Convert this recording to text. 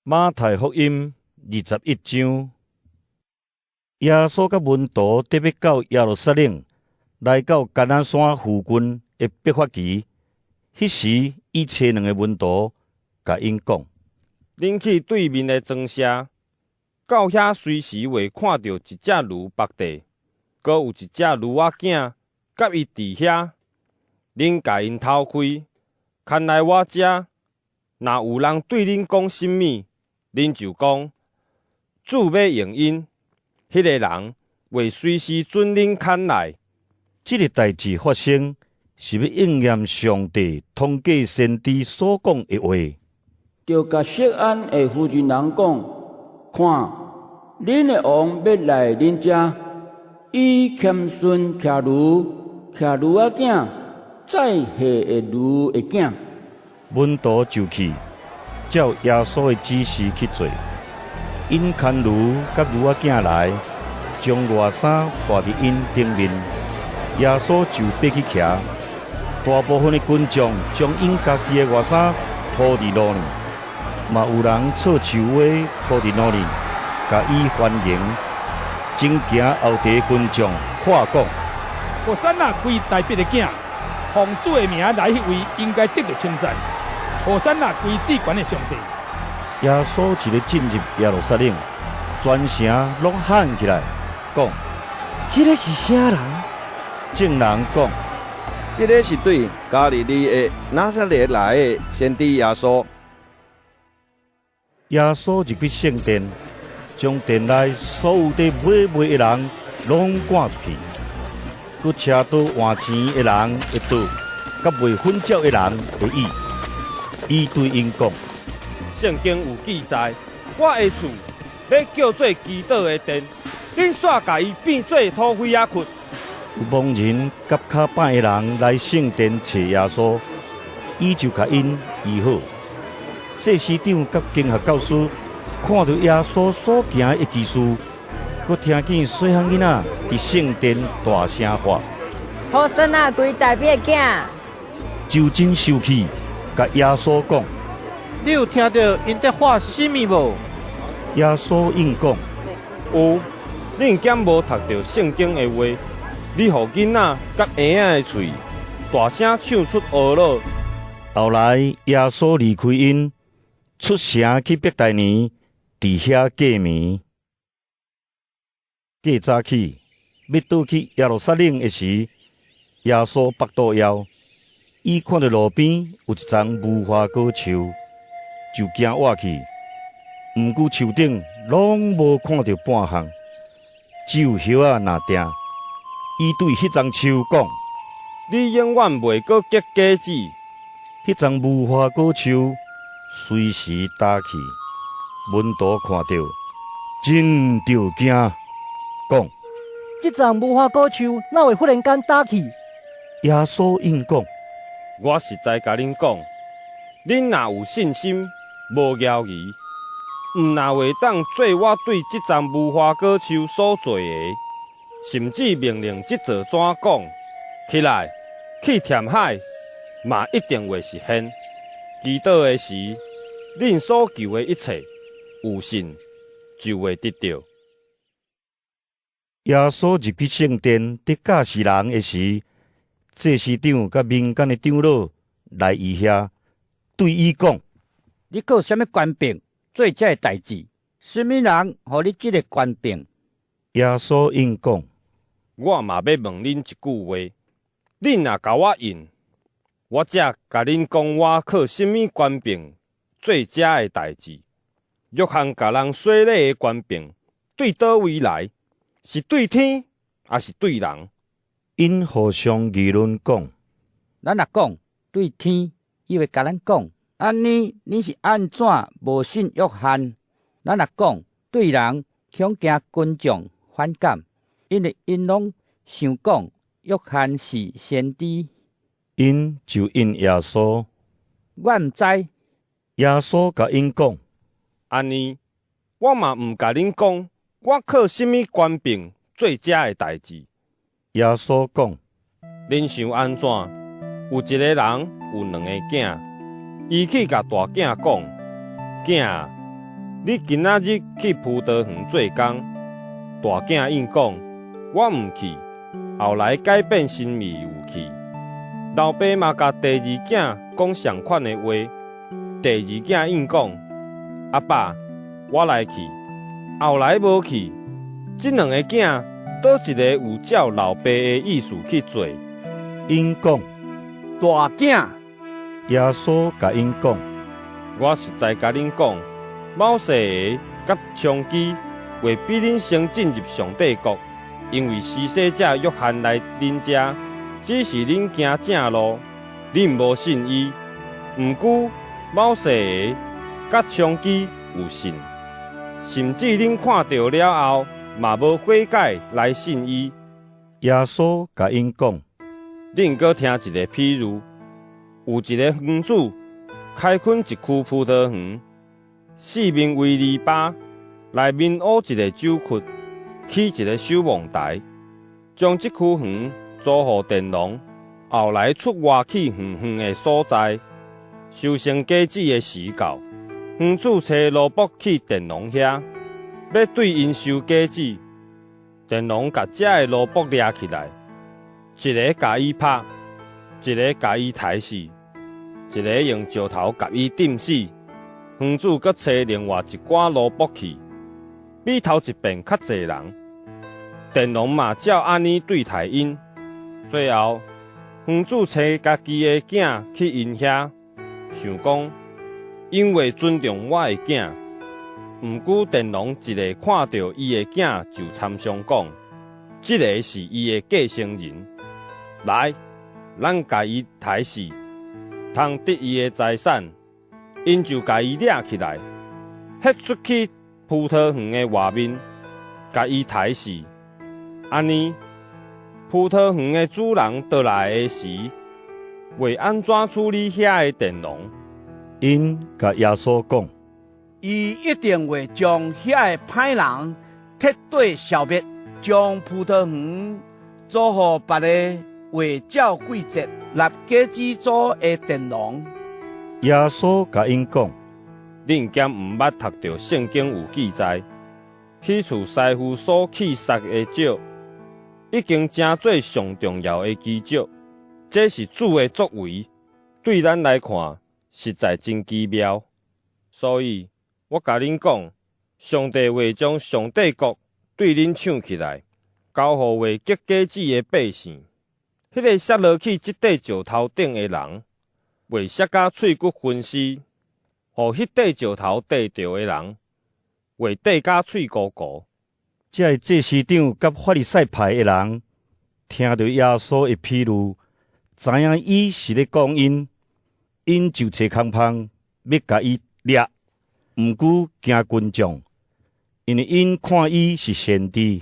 馬太福音21章，耶穌佮門徒得欲到耶路撒冷，來到橄欖山附近的伯法其。彼時，伊差兩个門徒，共𪜶講：恁去對面的莊舍，到遐隨時會看著一隻驢縛地，閣有一隻驢仔囝佮伊佇遐。恁共𪜶偷開，牽來我遮。若有人對恁講啥物，恁就講：主欲用𪜶，彼个人會隨時準恁牽來。這个代誌發生，是欲應驗上帝通過先知所講的話。著共錫安的婦人人講：看，恁的王欲來恁遮，伊謙遜騎驢，騎驢仔囝，載貨的驢的囝。門徒就去，照耶穌的指示去做。𪜶牽驢佮驢仔囝來，將外衫袚佇𪜶頂面，耶穌就爬去騎。大部分的群眾將𪜶家己的外衫鋪佇路呢，嘛有人挫樹葉鋪佇路呢，共伊歡迎。前行後綴的群眾喊講：和散那歸大衛的囝，奉主的名來彼位應該得著稱讚。和散那歸至懸的上帝。耶穌一个進入耶路撒冷，全城攏喊起來，講：這个是啥人？眾人講：這个是對加利利的拿撒勒來的先知耶穌。耶穌入去聖殿，將殿內所有佇買賣的人攏趕出去，閣車倒換錢的人的桌，佮賣粉鳥的人的椅。伊對𪜶講：聖經有記載，我的厝欲叫做祈禱的殿，恁煞共伊變做土匪仔窟。有盲人佮跤歹的人來聖殿揣耶穌，伊就共𪜶醫好。祭司長佮經學教師看著耶穌所行的奇事，閣聽見細漢囡仔佇聖殿大聲喊：和散那歸大衛的囝！就真受氣，共耶穌講：你有聽著𪜶佇喊啥物無？耶穌應講：有，恁敢無讀著聖經的話？你予囡仔佮嬰仔的喙，大聲唱出呵咾。後來耶穌離開𪜶，出城去伯大尼，佇遐過暝。過早起，欲倒去耶路撒冷的時，耶穌腹肚枵，伊看著路邊有一叢無花果樹，就行倚去。毋過樹頂攏無看著半項，只有葉仔若定。伊對彼叢樹講：你永遠袂閣結果子。彼叢無花果樹隨時焦去。門徒看著，真著驚，講：這叢無花果樹哪會忽然間焦去？耶穌應講：我實在共恁講，恁若有信心，無猶疑，毋但會當做我對這叢無花果樹所做的，甚至命令這座山講：起來，去填海，嘛一定會實現。祈禱的時，恁所求的一切，有信就會得著。耶穌入去聖殿，佇教示人的時，祭司長佮民間的長老來伊遐，對伊講：你靠啥物權柄做這个代誌？啥物人予你這个權柄？耶穌應講：我嘛欲問恁一句話，恁若共我應，我才共恁講我靠啥物權柄做這个代誌。約翰共人洗禮的權柄對佗位來？是對天，抑是對人？𪜶互相議論講：咱若講對天，伊會共咱講：按呢，恁是按怎無信約翰？咱若講對人，恐驚群眾反感，因為𪜶攏想講約翰是先知。𪜶就應耶穌：我毋知。耶穌共𪜶講：按呢，我嘛毋共恁講，我靠啥物權柄做這个代誌。耶穌講：恁想按怎？有一個人有兩个囝，伊去共大囝講：囝，你今仔日去葡萄園做工。”大囝應講：“我毋去。”後來改變心意有去。老爸嘛共第二囝講相款的話。第二囝應講：“阿爸，我來去。”後來無去。這兩个囝，佗一个有照老爸的意思去做？𪜶講：大囝。耶穌共𪜶講：我實在共恁講，謀勢的佮娼妓會比恁先進入上帝國，因為施洗者約翰來恁遮，只是恁行正路，恁無信伊。毋過謀勢的佮娼妓有信，甚至恁看著了後，嘛無悔改來信伊。耶穌共𪜶講：恁閣聽一个譬喻，有一个園主開墾一區葡萄園，四面圍籬笆，內面挖一个酒窟，起一个守望台，將這區園租予佃農，後來出外去遠遠的所在。收成果子的時到，園主差奴僕去佃農遐，欲對𪜶收果子。佃農共遮的奴僕掠起來，一个共伊拍，一个共伊刣死，一个用石頭共伊釘死。園主閣差另外一寡奴僕去，比頭一遍較濟人。佃農嘛照按呢對待𪜶。最後，園主差家己的囝去𪜶遐，想講𪜶會尊重我的囝。毋過佃農一下看著伊的囝，就參商講：這个是伊的繼承人，來，咱共伊刣死，通得伊的財產。𪜶就共伊掠起來，彼出去葡萄園的外面，共伊刣死。按呢，葡萄園的主人倒來的時，會按怎處理遐个佃農？𪜶共耶穌講：伊一定會將遐个歹人徹底消滅，將葡萄園租予別个會照季節納果子租的佃農。耶穌共𪜶講：恁敢毋捌讀著聖經有記載，起初師傅所棄殺的石，已經成做上重要的基石。這是主的作為，對咱來看，實在真奇妙。所以，我共恁講，上帝會將上帝國對恁搶起來，交予會結果子的百姓。彼个摔落去這塊石頭頂的人，會摔甲喙骨分屍；予彼塊石頭硩著的人，會硩甲碎糊糊。這个祭司長佮法利賽派的人，聽著耶穌的譬喻，知影伊是咧講𪜶，𪜶就揣空蜂欲共伊掠，毋過驚群眾，因為𪜶看伊是先知。